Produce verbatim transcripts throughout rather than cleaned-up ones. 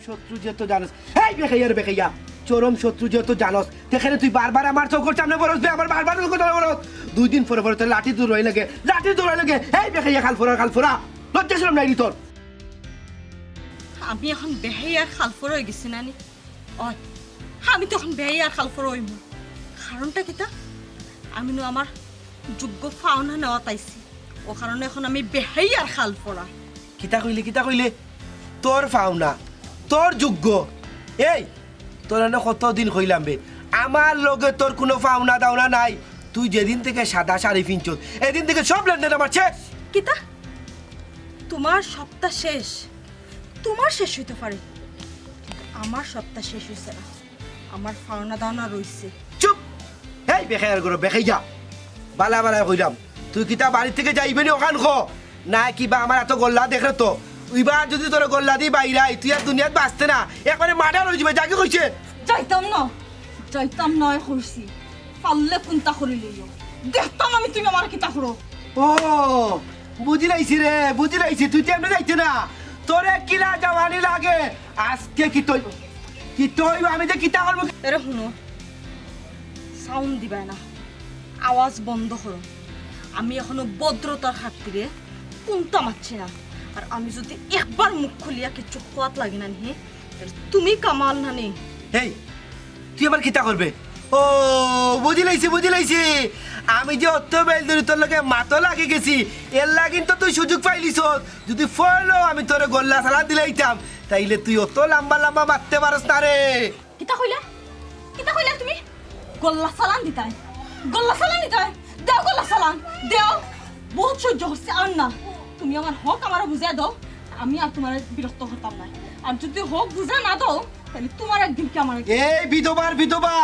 শত্রু যেহেতু জানোস, এই বেখাইয়ার বেখাইয়া, চরম শত্রু যেহেতু জানোস, তেখানে তুই বারবার আমার চোখর সামনে বরস বে, আমার বারবার চোখর সামনে বরস। দুই দিন পরে পরে তোর লাঠি দৌড়াই লাগে, লাঠি দৌড়াই লাগে, এই বেখাইয়া খালফোরা, খালফোরা, লজ্জা শরম নাই নি তোর? আমি এখন বেহাইয়ার খালফোরা অই গেছি নানি? অয়, আমি তো এখন বেহাইয়ার খালফোরা অইমু। কারণটা কিতা? আমি নু আমার যোগ্য পাওনা নেওয়াত আইছি, ও কারণে এখন আমি বেহাইয়ার খালফোরা। কিতা কইলে, কিতা কইলে? তোর পাওনা, তোর যোগ্য। এই, তোর এনে কতদিন কইলাম বে, আমার লগে তোর কুনু পাওনা দাওনা নাই। তুই যেদিন থাকি সাদা শাড়ি পিনছস, এদিন থাকি সব লেনদেন আমার শেষ। কিতা? তুমার সপ্তাহ শেষ? তুমার শেষ অইতো পারে, কিন্তু আমার সপ্তাহ শেষ অইছে না, আমার পাওনা দাওনা রইছে। চুপ! এই বেখাইয়ার ঘরর বেখাইয়া, বালা বালা কইলাম, তুই কিতা বাড়ি থাকি যাইবে নি অখান ক? না কিবা আমার এত গল্লা দেখরে তো, ইবার যুদি তোর গল্লা দি বাইরাই, তুই আর দুনিয়াত বাঁচতে না, একবারে মার্ডার অই যিবে, যাগি কইছে। যাইতাম না, যাইতাম নায় কইছি, পারলে কুন্তা করি লইও, দেখতাম আমি তুমি আমার কিতা করো। ও, বুঝিলাইছি রে, বুঝিলাইছি, তুই তো এমনে যাইতে না, তোরে কিলা জওয়ানি লাগে, আজকে কিতা অইবো, কিতা অইবো, আমি যে কিতা করমু। এরে হুনো, সাউন্ড দিবায় না, আওয়াজ বন্ধ করো। আমি এখনো ভদ্রতার খাতিরে কুন্তা মাতছি না। আর আমি যুদি একবার মুখ খুলিয়া কিচ্ছু কওয়াত লাগি না নি, তুমি কামাল নানি। এই, তুই আবার কিতা করবে? ও, বুঝিলাইছি, বুঝিলাইছি। আমি যে অত বেল ধরি তোর লগে মাতো লাগি গেছি, এরলাগিন তো তুই সুযোগ পাইলিছস। যুদি পয়লাউ আমি তোরে গল্লা চালান দিলাইতাম, তাইলে তুই অত লাম্বা লাম্বা মাততে পারস না রে। কিতা কইলা? কিতা কইলা তুমি? গল্লা চালান দিতায়? গল্লা চালান দিতায়? দেও গল্লা চালান, দেও। বউত সইজ্য করছি, আর না। তুমি আমার হক আমারে বুঝাই দেও, আমি আর তুমারে বিরক্ত করতাম না। আর যুদি হক বুঝাই না দেও, তাইলে তুমার একদিন কি আমার একদিন। এই বিধবার বিধবা,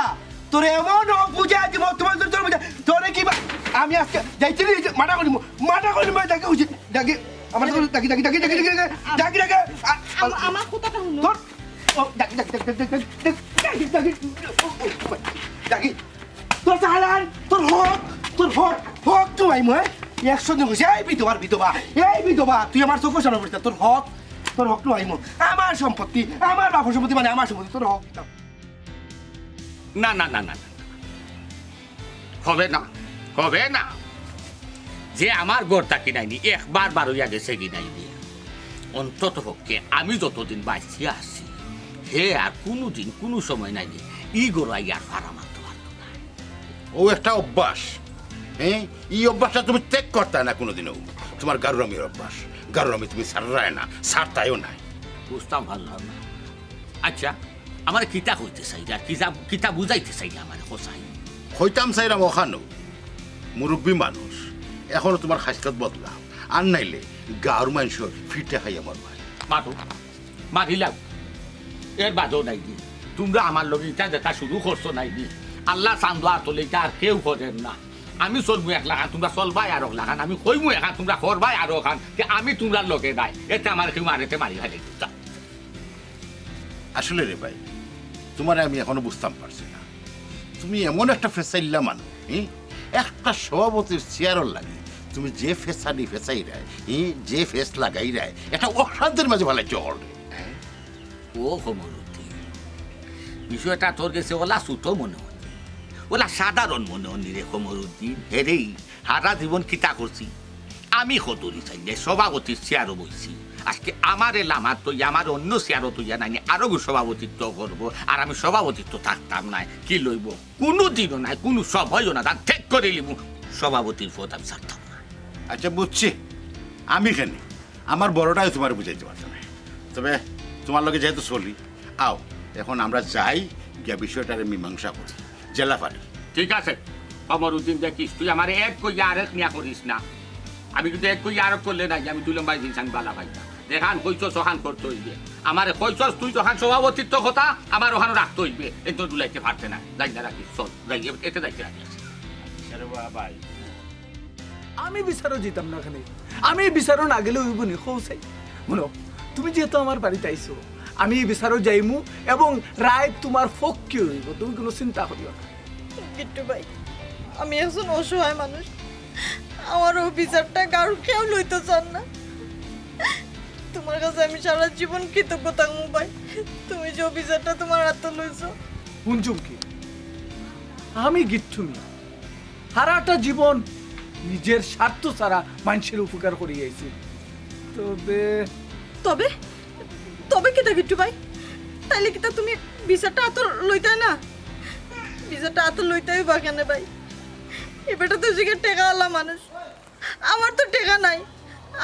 তোরে এমন হক বুঝাই দিমু, তুমার তোর বুঝা, তোরে কিবা, আমি আজকে যাইতে নি, মার্ডার করিমু, মার্ডার করিমু, ডাকি উচিত, ডাকি, আমার ডাকি, ডাকি, ডাকি। আ-, আ-, আমার কথাটা হুনো। তোর ও, ডাকি, ডাকি, ডাকি। ও, ও, ডাকি। তোর চালান, তোর হক, তোর হক, হক তো আইমু, হ্যাঁ? একশো দিন কইছি, এই বিধবা, বিধবা, এই বিধবা, তুই আমার চোখর সামনে পড়িস না, তোর হক, তোর হক তো আইমু। আমার সম্পত্তি, আমার বাপর সম্পত্তি, মানে আমার সম্পত্তি, তোর হক দিতাম। না, না, না, না, না, না। হবে না, হবে না। যে আমার ঘর থাকি নাইনি, একবার বারইয়া গেছেগি নাইনি। অন্তত পক্ষে আমি যতদিন বাঁচিয়া আছি, হে আর কুনুদিন কুনু সময় নাইনি ই ঘরো আইয়া আর ফাড়া মারতো পারতো না। ও একটা অভ্যাস, হ্যাঁ? ই অভ্যাসটা তুমি ত্যাগ করতায় না কুনুদিনও। তুমার গারুরামির অভ্যাস, গারুরামি তুমি ছাড়রায় না, ছাড়তায়ও নায়। বুঝতাম পারলাম না। আচ্ছা, আমারে কিতা কইতে চাইলা, কিতা, কিতা বুঝাইতে চাইলা আমারে, কও চাই? কইতাম চাইরাম অখানউ, মুরব্বি মানুষ, এখনো তুমার খাইছলত বদলাও, আর নাইলে গাউর মানষর ফিটা খাইয়া মরবায়। মারো, মারিলাও, এর বাদেও নাইনি। তুমরা আমার লগে ইতা যেতা শুরু করছো নাইনি, আল্লা চান্দো আতলে ইতা আর কেউ করের না। আমি চলমু এক লাখান, তুমরা চলবায় আরক লাখান, আমি কইমু এখান, তুমরা করবায় আরক খান, তে আমি তুমরার লগে নাই, এতে আমারে কেউ মারেতে মারি ফালাইতো। আসলে রে ভাই, তুমারে আমি এখনো বুঝতাম পারছি না। তুমি এমন একটা ফেসাইল্লা মানুষ, হুম? একটা সভাপতির চেয়ারর লাগি তুমি যে ফেসানি ফেসাইরায়, হুম? যে ফেস লাগাইরায়, এটা অশান্তির মাঝে ফালাইছো হকলরে। ও কমরুদ্দিন, বিষয়টা তোর গেছে ওলা ছুটো মনে অয়নি, ওলা সাধারণ মনে অয়নি রে কমরুদ্দিন। হেরেই, হারা জীবন কিতা করছি? আমি কদুরি চাইলে সভাপতির চেয়ারো বইছি। আজকে আমারে লামাত থইয়া, আমারে অন্য চেয়ারো থইয়া নাইনি আরোগু সভাপতিত্ব করবো, আর আমি সভাপতিত্ব থাকতাম নায়। কি লইবো? কুনুদিনও নায়, কুনু সময়ও না, তা ঠিক করিলিমু, সভাপতির পদ আমি ছাড়তাম না। আচ্ছা, বুঝছি, আমি কেনে আমার বড়টায় তুমারে বুঝাইতে পারতো নায়। তবে তুমার লগে যেহেতু চলি, আও, এখন আমরা যাই, গিয়া বিষয়টারে মীমাংসা করি, যেলা পারি। ঠিক আছে, কমরুদ্দিন, দেখিস, তুই আমারে এক কইয়া আরেক মিয়া করিস না। আমি কিন্তু এক কইয়া আরেক করলে নাই, আমি দুই লম্বাই জিনিস আমি বালা পাইতাম। যেখান কইছস, ওখান করতে অইবে। আমারে কইছস, তুই যখন সভাপতিত্ব কথা, আমার ওখানে রাখতে অইবে। এই তো দুলাইতে পারতে না। যাই না, রাখিস, চল, যাই, এ-, এতে যাইতে রাখিস। আরে বাবা, আমি বিচারো যাইতাম না কেনে, আমি বিচারো না গেলে অইবো নি, কও চাই। হুনো, তুমি যেহেতু আমার বাড়িত আইছো, আমি বিচারো যাইমু এবং রায় তুমার পক্ষে অইবো, তুমি কুনু চিন্তা করিও না। গিট্টু ভাই, আমি একজন অসহায় মানুষ, আমার অউ বিচারটা গাউর কেউ লইতো চার না। তো তোমার কাছে আমি সারা জীবন কৃতজ্ঞ থাকমু ভাই, তুমি যে বিচারটা তোমার আতো লইছো। হুন চুমকি, আমি গিট্টু মিয়া সারাটা জীবন নিজের স্বার্থ ছাড়া মানষের উপকার করি আইছি। তবে তবে? তবে কিতা গিট্টু ভাই? তাইলে কিতা তুমি বিচারটা আতো লইতায় না? বিচারটা আতো লইতায় বা কেনে ভাই? এ বেটা তো জিগে টেকা আলা মানুষ, আমার তো টেকা নাই,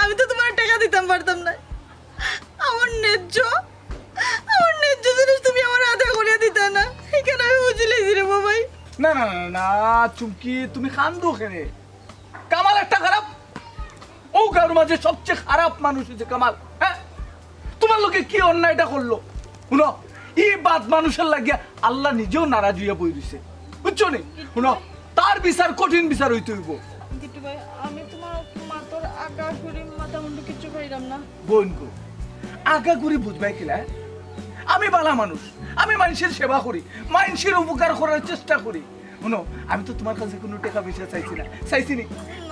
আমি তো তোমার টেকা দিতাম পারতাম না। আমার ন্যায্য, আমার ন্যায্য জিনিস তুমি আমার আদায় করিয়া দিতায় না, ইখান আমি বুঝিলাইছি রে বাবাই। না, না, না, না, চুমকি, তুমি কান্দো কেনে? কামাল একটা খারাপ, অউ গাউর মাঝে সবচেয়ে খারাপ মানুষ অইছে কামাল, হ্যাঁ? তোমার লগে কি অন্যায়টা করলো? হুনো, ই বাদ মানুষের লাগিয়া আল্লাহ নিজেও নারাজ অইয়া বই রইছে, বুঝছো নি? হুনো, তার বিচার, কঠিন বিচার অইতে অইবো। গিট্টু ভাই, আমি তোমার মাতর আগাগুড়ি মাথা মুন্ডু কিচ্ছু পাইরাম না। বইন গো, আগাগুড়ি বুঝবায় কিলা? আমি ভালা মানুষ, আমি মানষের সেবা করি, মানষের উপকার করার চেষ্টা করি। হুনো, আমি তো তোমার কাছে কুনু টেকা পয়সা চাইছি না, চাইছি নি?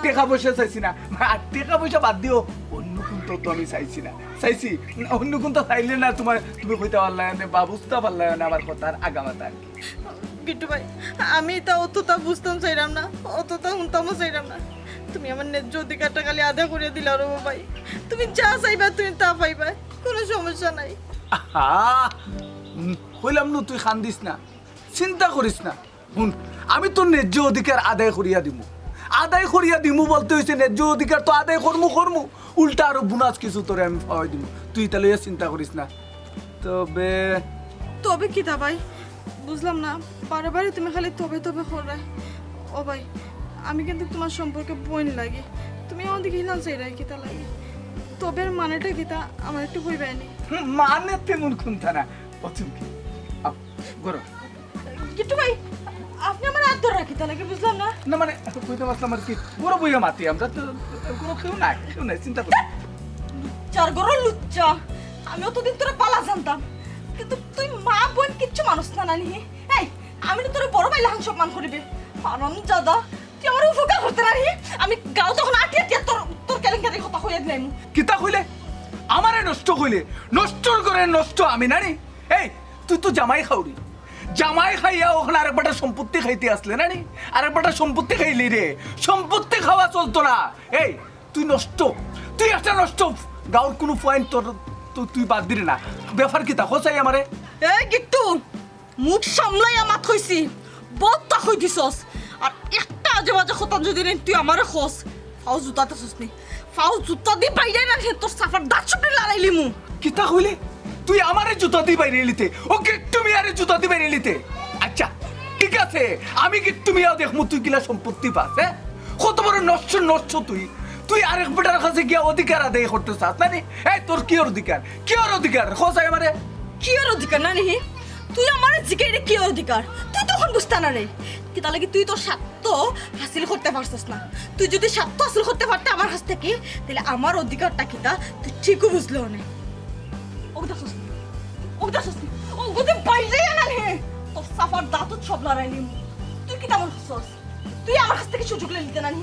টেকা পয়সা চাইছি না, আর টেকা পয়সা বাদ দিও, অন্য কুন্তা তো আমি চাইছি না, চাইছি? অন্য কুন্তা চাইলে না তোমার, তুমি কইতা পারলায় না বা বুঝতা পারলায় না আমার কথার আগামাথা আর কি। গিট্টু ভাই, আমি ইতা অততা বুঝতাম চাইরাম না, অততা হুনতামও চাইরাম না। তুমি আমার ন্যায্য অধিকারটা খালি আদায় করিয়া দিলাও রে বাবাই। তুমি যা চাইবা তুমি তা পাইবা, কুনু সমস্যা নাই। আহা, উম, কইলাম নু তুই কান্দিস না, চিন্তা করিস না। হুন, আমি তোর ন্যায্য অধিকার আদায় করিয়া দিমু, আদায় করিয়া দিমু বলতে অইছে ন্যায্য অধিকার তো আদায় করমু, করমু, উল্টা আরো বোনাস কিছু তোরে আমি পাওয়াই দিমু, তুই ইতা লইয়া চিন্তা করিস না। তবে তবে কিতা ভাই? বুঝলাম না, বারে বারে তুমি খালি তবে তবে কররায়। ও ভাই, আমি কিন্তু তোমার সম্পর্কে বইন লাগি, তুমি আমার দিকে হিলান চাইরায় কিতা লাগি? তবের মানেটা কিতা, আমার একটু কইবায় নি? হুম, মানে তেমন কুন্তা না। ও চুমকি, আপ-, গরম। গিট্টু ভাই, আপনে আমার আত ধররা কিতা লাগি, বুঝলাম না। না মানে, কইতাম আছলাম আর কি, গরম অইয়া মাতি, আমরা তো গরম কেউ নাই, কেউ নাই, চিন্তা করি। চার গরম লুচ্চা, আমি অতদিন তোরে ভালা জানতাম, কিন্তু তুই মা বইন কিচ্ছু মানস না নানি। এই, আমি না তোরে বড় ভাই লাখান সম্মান করিবে। হারামজাদা, তুই আমার উপকার করতে নানি। আমি গাঁও তখন আটিয়া আটিয়া তোর, তোর কেলেঙ্কারির কথা কইয়া দিলাম। কিতা কইলে? আমারে নষ্ট কইলে? নষ্টর ঘরে নষ্ট আমি নানি? এই, তুই তো জামাই খাওরি। জামাই খাইয়া অখন আরেক বেটার সম্পত্তি খাইতে আছলে নানি? আরেক বেটার সম্পত্তি খাইলি রে, সম্পত্তি খাওয়া চলতো না। এই, তুই নষ্ট, তুই একটা নষ্ট। গাঁওর কুনু পয়েন্ট তোর, তু-, তুই বাদ দিরে না। ব্যাপার কিতা? কও চাই আমারে। এই গিট্টু, মুখ সামলাইয়া মাত কইছি, বউততা কই দিছস। আর একটা আজে বাজে কথা যদি নি তুই আমারে কস, ফাও জুতা দিছস নি, ফাও জুতা দি বাইরে না, তোর সাফার দাঁত সবটি লড়াইলিমু। কিতা কইলে? তুই আমারে জুতা দি বাইরে লিতে? ও গিট্টু মিয়ারে জুতা দি বাইরে লিতে? আচ্ছা, ঠিক আছে, আমি গিট্টু মিয়াও দেখমু তুই কিলা সম্পত্তি পাস, হ্যাঁ? কত বড় নষ্ট, নষ্ট তুই। তুই আরেক বেটার কাছে গিয়া অধিকার আদায় করতে চাস, নানি? এই, তোর কিওর অধিকার? কিওর অধিকার? কও চাই আমারে। কিওর অধিকার, নানি? তুই আমারে জিগাইরে কিওর অধিকার? তুই তখন বুঝতা না রে। কিতা লাগি তুই তোর স্বার্থ হাসিল করতে পারছস না? তুই যদি স্বার্থ হাসিল করতে পারতে আমার কাছ থাকি, তাইলে আমার অধিকারটা কিতা তুই ঠিকউ বুঝলে অনে। ও দেখছস নি? ও দেখছস নি? ও গদি বাইরে আনা রে। তোর সাফার দাঁত সব লড়াই নিমু। তুই কিতা মনে করছস? তুই আমার কাছ থাকি সুযোগ লিতে নানি?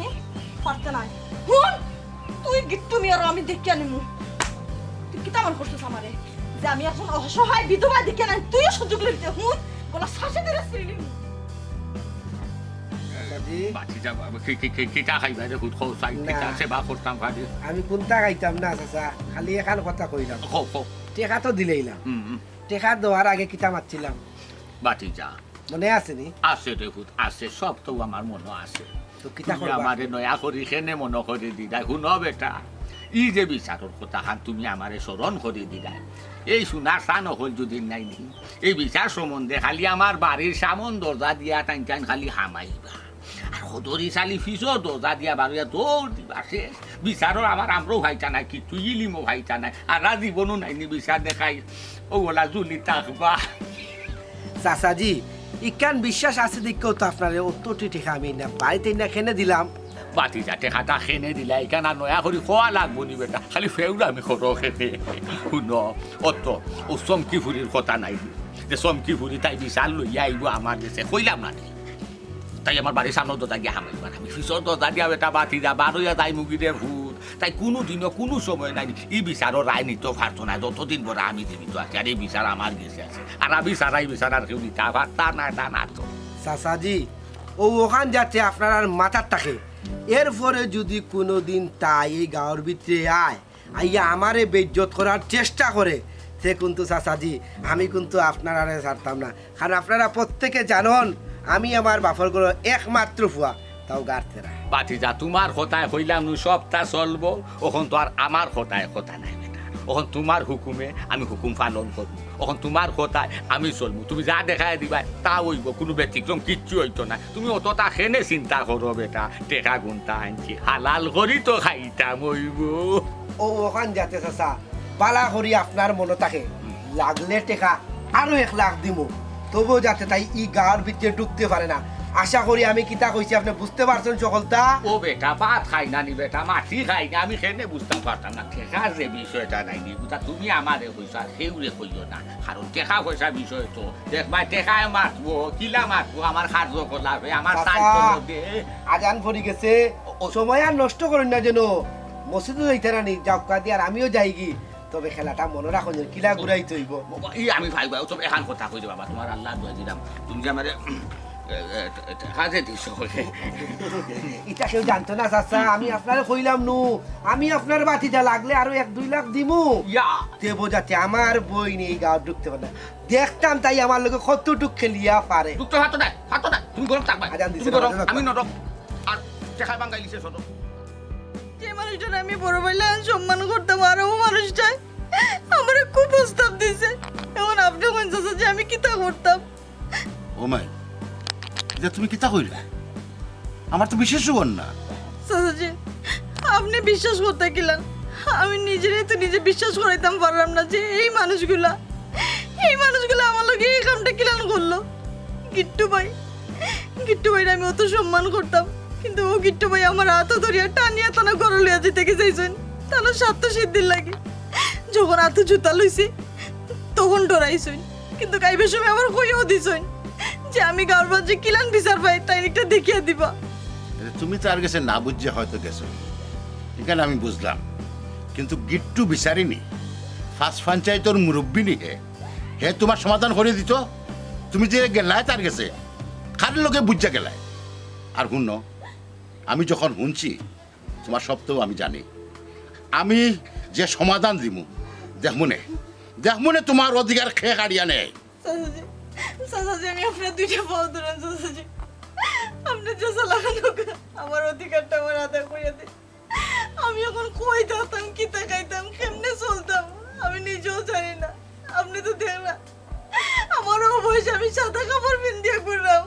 পারতে নায়। হুন, তুই গিট্টু মিয়ারে আমি দেখিয়া নিমু। তুই কিতা মনে করছস আমারে? যে আমি এখন অসহায় বিধবা দেখিয়া নানি, তুইও সুযোগ লিতে? হুন, গলা শ্বাসে ধরে ছিঁড়ি নিমু। চাচাজি। বাতি যা বাবা, কি, কি, কি, কিতা খাইবা রে, হুত খাও, সাইড না। কিতা সেবা করতাম পারি। আমি কুন্তা খাইতাম না, চাচা। খালি এখান কথা কইলাম। কও, কও। টেকা তো দিলাইলাম। হুম, হুম। টেকা দেওয়ার আগে কিতা মাতছিলাম? বাতি যা। মনে আছে নি? আছে রে হুত, আছে, সব তো আমার মনো আছে। তো কিতা তুমি করবা? আমারে নয়া করি কেনে মনো করি দিলায়? হুনো বেটা, ই যে বিচারর কথাখান তুমি আমারে স্মরণ করি দিলায়, এই সোনার চান অকল যদি নাই নি, এই বিচার সম্বন্ধে খালি আমার বাড়ির সামন দরজা দিয়া টাইন টাইন খালি হামাইবা। আর হদরি চালি ফিসর দরজা দিয়া বারইয়া দৌড় দিবা শেষ। বিচারর আমার আমরাও ভাইটা নাই, কিচ্ছু ইলিমও ভাইটা নাই, আর জীবনও নাই নি বিচার দেখাই। ও ওলা জুলি থাকবা। চাচাজি, ইখান বিশ্বাস আছে দেখিয়াউ তো আপনারে অতটি টেকা আমি না পাইতে না কেনে দিলাম। বাতি যা টেকাটা কেনে দিলা, ইখান আর নয়া করি কওয়া লাগবো নি বেটা, খালি ফেউরা আমি করো কেনে। হুনো, অত, ও চমকি ফুরির কথা নাই নি, যে চমকি ফুরি তাই বিচার লইয়া আইবো আমার গেছে, কইলাম না নি? তাই আমার বাড়ির সামনে দরজা গিয়া হামাইবার, আমি ফিসর দরজা দিয়া বেটা বাতি যা, বারইয়া যাইমুগি রে হুত। তাই কুনু দিনও কুনু সময় নাই ই বিচারর রায় নিতো পারতো নায়, যতদিন বড় আমি জীবিত আছি। আর ই বিচার আমার গেছে আছে, আর আমি ছাড়া ই বিচার আর কেউ নিতা পারতা নায়, তা না তো। চাচাজি, অউ অখান যাতে আপনারার মাথাত থাকে, এরপরে যুদি কুনুদিন তাই এই গাঁওর ভিতরে আয়, আইয়া আমারে বেইজ্জত করার চেষ্টা করে, তে কিন্তু চাচাজি, আমি কিন্তু আপনারারে ছাড়তাম না। কারণ আপনারা প্রত্যেকে জানইন, আমি আমার বাপর ঘরর একমাত্র ফুয়া, তাও গারতেরা। ভাতিজা, তুমার কথায় কইলাম নু সবটা চলবো, অখন তো আর আমার কথায় কথা নাই বেটা, অখন তুমার হুকুমে আমি হুকুম পালন করমু, অখন তুমার কথায় আমি চলমু, তুমি যা দেখাইয়া দিবায় তা অইবো, কুনু ব্যতিক্রম কিচ্ছু অইতো নায়। তুমি অতটা কেনে চিন্তা করো বেটা, টেকা গুনতা আনছি, হালাল করি তো খাইতাম অইবো। অউ অখান যাতে চাচা, বালা করি আপনার মনো থাকে, লাগলে টেকা আরো এক লাখ দিমু, তবুও যাতে তাই ই গাঁওর ভিতরে ঢুকতে পারে না। আশা করি আমি কিতা কইছি আপনে বুঝতে পারছইন সকলতা। ও বেটা, ভাত খাই না নি বেটা, মাটি খাই না, আমি কেনে বুঝতাম পারতাম না। টেকার যে বিষয়টা নাই নি, ওটা তুমি আমারে কইছো, আর কেউরে কইও না, কারণ টেকা পয়সা বিষয় তো। দেখবায়, টেকায় মাতবো, কিলা মাতবো, আমার কার্যকলাপে, আমার চাচা, সাইকেল দে। আজান পড়ি গেছে, ও, ও। সময় আর নষ্ট করইন না যেন। মসজিদও যাইতারা নি, যাউক্কা দি, আর আমিও যাইগি। তবে খেলাটা মনো রাখইন যেন, কিলা ঘুরাইতে অইবো। বাবা, ই আমি ভাই ভাই, তবে এখান কথা কই দে বাবা, তুমার আল্লার দোয়াই দিলাম। তুমি যে আমারে, উম, এ, এ, এ, টেকা যে দিছো। ইটা কেউ জানতো না চাচা, আমি আপনারে কইলাম নু, আমি আপনার ভাতিজা, লাগলে আরো এক দুই লাখ দিমু। ইয়া। দেবো যাতে আমার বইন ই গাঁওত ঢুকতে পারে না। দেখতাম তাই আমার লগে কতটুক খেলিয়া পারে। ঢুকতে পারতো না, পারতো না। তুমি গরম থাকবা। আজান দিছে, তুমি গরম, আজান দিছে। আমি নরম। আর টেকায় বাঙ্গাইলিছে সদর। যে মানুষটারে আমি বড় ভাইলাখান সম্মান করতাম, আর অউ মানুষটায় আমারে কুপ্রস্তাব দিছে। অখন আপনে কইন চাচা যে আমি কিতা করতাম? ও মাই, ইটা তুমি কিতা কইলা? আমার তো বিশ্বাসই অর না। চাচাজি, আপনে বিশ্বাস করতা কিলান? আমি নিজেরে তো নিজে বিশ্বাস করাইতাম পারলাম না যে এই মানুষগুলা, এই মানুষগুলা আমার লগে এই কামটা কিলান করলো। গিট্টু ভাই, গিট্টু ভাইরে আমি অত সম্মান করতাম, কিন্তু অউ গিট্টু ভাই আমার আতো ধরিয়া টানিয়া তান ঘরো লইয়া যাইতে গেছইন, তান স্বার্থ সিদ্ধির লাগি। যখন আতো জুতা লইছি, তখন ডরাইছইন, কিন্তু আইবার সময় আবার কইয়াও দিছইন যে আমি গাঁওর মাঝে কিলান বিচার পাই, তাইন একটা দেখিয়া দিবা। আরে, তুমি তার গেছে না বুঝিয়া হয়তো গেছো, ইখান আমি বুঝলাম, কিন্তু গিট্টু বিচারি নি, পাঁচ পঞ্চায়েতর মুরব্বি নি হে, হে তুমার সমাধান করি দিতো। তুমি যে গেলায় তার গেছে, কার লগে বুঝিয়া গেলায়? আর হুনো, আমি যখন হুনছি, তুমার সব তো আমি জানি। আমি যে সমাধান দিমু, দেখমুনে, দেখমুনে তুমার অধিকার কে কাড়িয়া নেয়। চাচাজি, চাচাজি, আমি আপনার দুইটা পাও ধরইন চাচাজি। আপনে যে চালাখান হোক, আমার অধিকারটা আমার আদায় করিয়া দিন। আমি অখন কই থাকতাম, কিতা খাইতাম, কেমনে চলতাম, আমি নিজেও জানি না। আপনে তো দেখরা, আমার অউ বয়সে আমি সাদা কাপড় পিন্দিয়া ঘুররাম।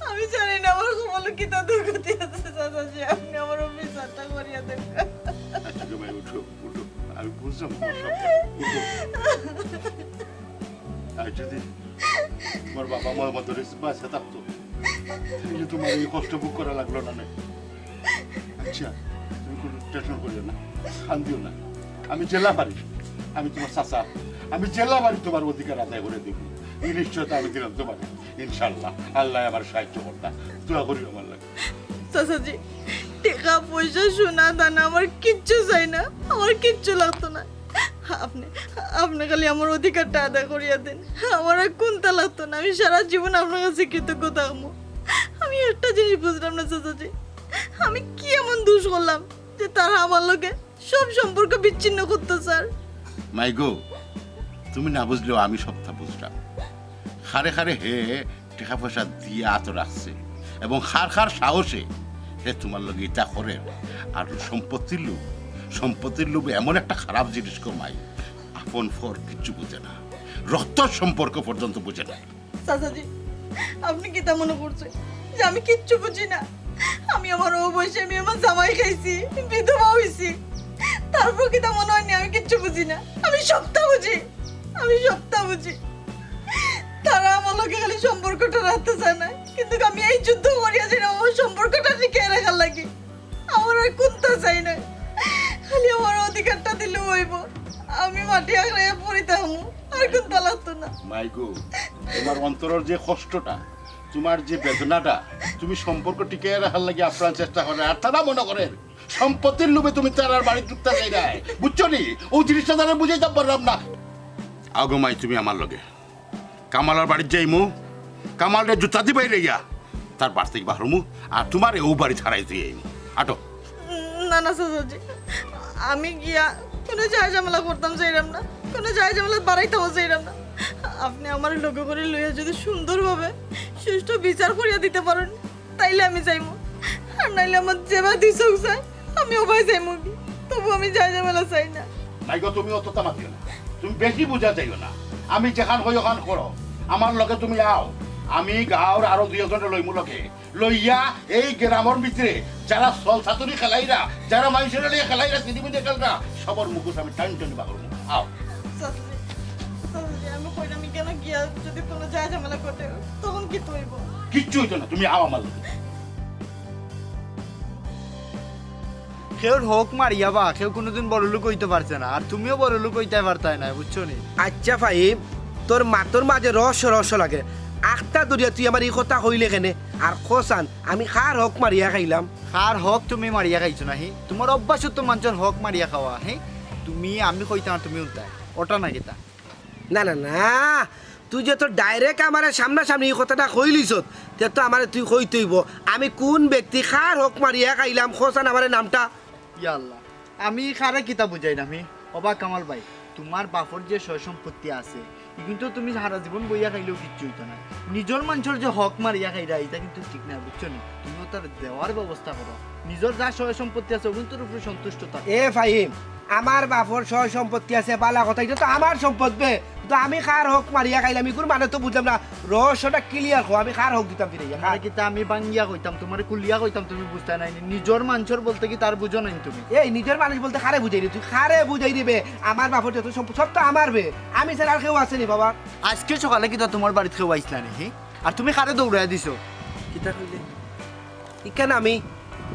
আমি জানি না আমার কপালো কিতা দুর্গতি আছে, চাচাজি, আপনে আমার অউ বিচারটা করিয়া দেন। আচ্ছা গো মাই, উঠো, উঠো। আমি বুঝলাম তোমার সব। উঠো। আর যদি তোমার বাবা মা আমাদের বাঁচে থাকতো, তাহলে তোমার এই কষ্ট ভোগ করা লাগলো না, না? আচ্ছা, তুমি কোনো টেনশন করিও না, কান্দিও না। আমি যেলা পারি, আমি তোমার চাচা, আমি যেলা পারি তোমার অধিকার আদায় করে দিব। এই নিশ্চয়তা আমি দিলাম তোমার, ইনশাআল্লাহ। আল্লাহ আমার সাহায্য করতা, দোয়া করিও আমার লাগি। চাচাজি, টেকা পয়সা সোনা দানা আমার কিচ্ছু চাই না, আমার কিচ্ছু লাগতো না। আপনে, আপনে খালি আমার অধিকারটা আদায় করিয়া দেন। আমার আর কুন্তা লাগতো না, আমি সারা জীবন আপনার কাছে কৃতজ্ঞ থাকমু। আমি একটা জিনিস বুঝলাম না চাচাজি, আমি কি এমন দোষ করলাম যে তারা আমার লগে সব সম্পর্ক বিচ্ছিন্ন করতো চায়? মাই গো, তুমি না বুঝলেও আমি সবটা বুঝলাম। কারে কারে হে টেকা পয়সা দিয়া আতো রাখছে এবং কার কার সাহসে হে তোমার লগে ইতা করের। আর সম্পত্তির লোভ, সম্পত্তির লোভ এমন একটা খারাপ জিনিস গো মাই, আপন পর কিচ্ছু বুঝে না, রক্তর সম্পর্ক পর্যন্ত বুঝে না। চাচাজি, আপনে কিতা মনো করছইন যে আমি কিচ্ছু বুঝি না? আমি আমার অউ বয়সে আমি আমার জামাই খাইছি, বিধবা অইছি, তারপর কিতা মনো অয়নি আমি কিচ্ছু বুঝি না? আমি সবটা বুঝি, আমি সবটা বুঝি। তারা আমার লগে খালি সম্পর্কটা রাখতে চায় না, কিন্তু আমি এই যুদ্ধ করিয়া যাইরাম আমার সম্পর্কটা টিকাইয়া রাখার লাগি। আমার আর কুন্তা চাই না, খালি আমার অধিকারটা দিলে অইবো। আমি মাটি আঁকড়াইয়া পড়ি থাকমু, আর কুন্তা লাগতো না। মাই গো, তোমার অন্তরর যে কষ্টটা, তোমার যে বেদনাটা, তুমি সম্পর্ক টিকাইয়া রাখার লাগি আপ্রাণ চেষ্টা কররায়, আর তারা মনো করের সম্পত্তির লোভে তুমি তারার বাড়িত ঢুকতা চাইরায়, বুঝছো নি? অউ জিনিসটা তারে বুঝাইতাম পারলাম না। আগো মাই, তুমি আমার লগে। কামালর বাড়িত যাইমু, কামালরে জুতা দি বাইরাইয়া তার বাড়ি থাকি বারমু, আর তুমারে অউ বাড়িত হারাই থই আইমু। আটো। না না চাচাজি, আমি গিয়া কুনু ঝামেলা করতাম চাইরাম না, কুনু ঝামেলা বাড়াইতামও চাইরাম না। আপনে আমারে লগে করি লইয়া যুদি সুন্দরভাবে সুষ্ঠু বিচার করিয়া দিতা পারইন, তাইলে আমি যাইমু, আর নাইলে আমার যেবায় দুই চউখ চায় আমি অবায় যাইমু গি। তবু আমি ঝামেলা চাই না। মাইগো, তুমি অততা মাতিও না, তুমি বেশি বুঝা যাইও না। আমি যেখান কই অখান করো, আমার লগে তুমি আও। আমি গাঁওর আরো দুই একজনরে লইমু লগে, লইয়া এই গ্রামর ভিতরে যারা ছল চাতুরি খেলাইরা, যারা মাইনষরে লইয়া খেলাইরা, সিধি-মিধি খেলরা, সবর মুখোশ আমি টানি টানি বারমু। আও। চাচাজি, চাচাজি, আমি কইরাম ইখানো গিয়া যুদি কুনু ঝামেলা ঘটে, তখন কিতা অইবো? কিচ্ছু অইতো না, তুমি আও আমার লগে। কেউর হক মারিয়া বা কেউ কুনুদিন বড়লোক অইতো পারছে না, আর তুমিও বড়লোক অইতায় পারতায় নায়, বুঝছো নি? আইচ্ছা ফাহিম, তোর মাতর মাঝে রহস্য রহস্য লাগে। আখতা ধরিয়া তুই আমারে ই কথা কইলে কেনে? আর ক ছাইন, আমি কার হক মারিয়া খাইলাম? কার হক তুমি মারিয়া খাইছো না, হি? তুমার অভ্যাস তো মানষর হক মারিয়া খাওয়া, হি? তুমি, আমি কইতাম আর তুমি হুনতায়, অটা না কিতা? না না না, তুই যে তোর direct আমারে সামনাসামনি ই কথাটা কইলিছত, তে তো আমারে তুই কইতে অইবো, আমি কুন ব্যক্তি কার হক মারিয়া খাইলাম, ক ছাইন আমারে নামটা। ইয়া আল্লাহ, আমি কারে কিতা বুঝাইরাম, হি? ওবা কামাল ভাই, তুমার বাপর যে সয় সম্পত্তি আছে, ইগুইন তো তুমি সারা জীবন বইয়া খাইলেও কিচ্ছু অইতো নায়। নিজর মানষর যে হক মারিয়া খাইরায়, ইটা কিন্তু ঠিক নায়, বুঝছো নি? তুমি অতার দেওয়ার ব্যবস্থা করো। নিজর যা সয় সম্পত্তি আছে, অগুইনতর উপরে সন্তুষ্ট থাকো। এ ফাহিম, আমার বাপর সয় সম্পত্তি আছে, বালা কথা, ইটা তো আমার সম্পদ বে। তো আমি কার হক মারিয়া খাইলাম, ইগুর মানে তো বুঝলাম না। রহস্যটা clear ক, আমি কার হক দিতাম ফিরাইয়া, কার? আরে কিতা আমি ভাঙ্গিয়া কইতাম, তুমারে খুলিয়া কইতাম, তুমি বুঝতায় নায় নি। নিজর মানষর বলতে কিতা আর বুঝো নায় নি তুমি? এই নিজর মানুষ বলতে কারে বুঝাইরে তুই? কারে বুঝাইরে বে? আমার বাপর যত সম্পদ সব তো আমার বে, আমি ছাড়া আর কেউ আছে নি বাবা? আইজকে সকালে কিতা তুমার বাড়িত কেউ আইছলা নি, হি? আর তুমি কারে দৌড়াইয়া দিছো? কিতা কইলে? ইখান আমি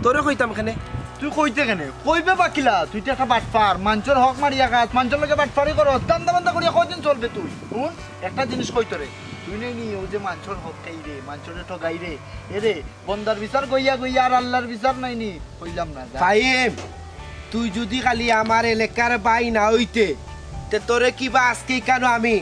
তোরে কইতাম কেনে? তুই কইতে কেনে? কইবে বা কিলা? তুই তো একটা বাটপার, মানষর হক মারিয়া খাস, মানষর লগে বাটপারি করস, ধান্দা বান্দা করিয়া কয়দিন চলবে তুই? হুন, একটা জিনিস কই তোরে, তুই নায় নি অউ যে মানষর হক খাইরে, মানষরে ঠগাইরে, এরে বন্দার বিচার গইয়া গইয়া আর আল্লার বিচার নাই নি, কইলাম না, যা। ফাহিম, তুই যুদি খালি আমার এলাকার ভাই না অইতে, তে তোরে কিবা আইজকে ইখানো আমি,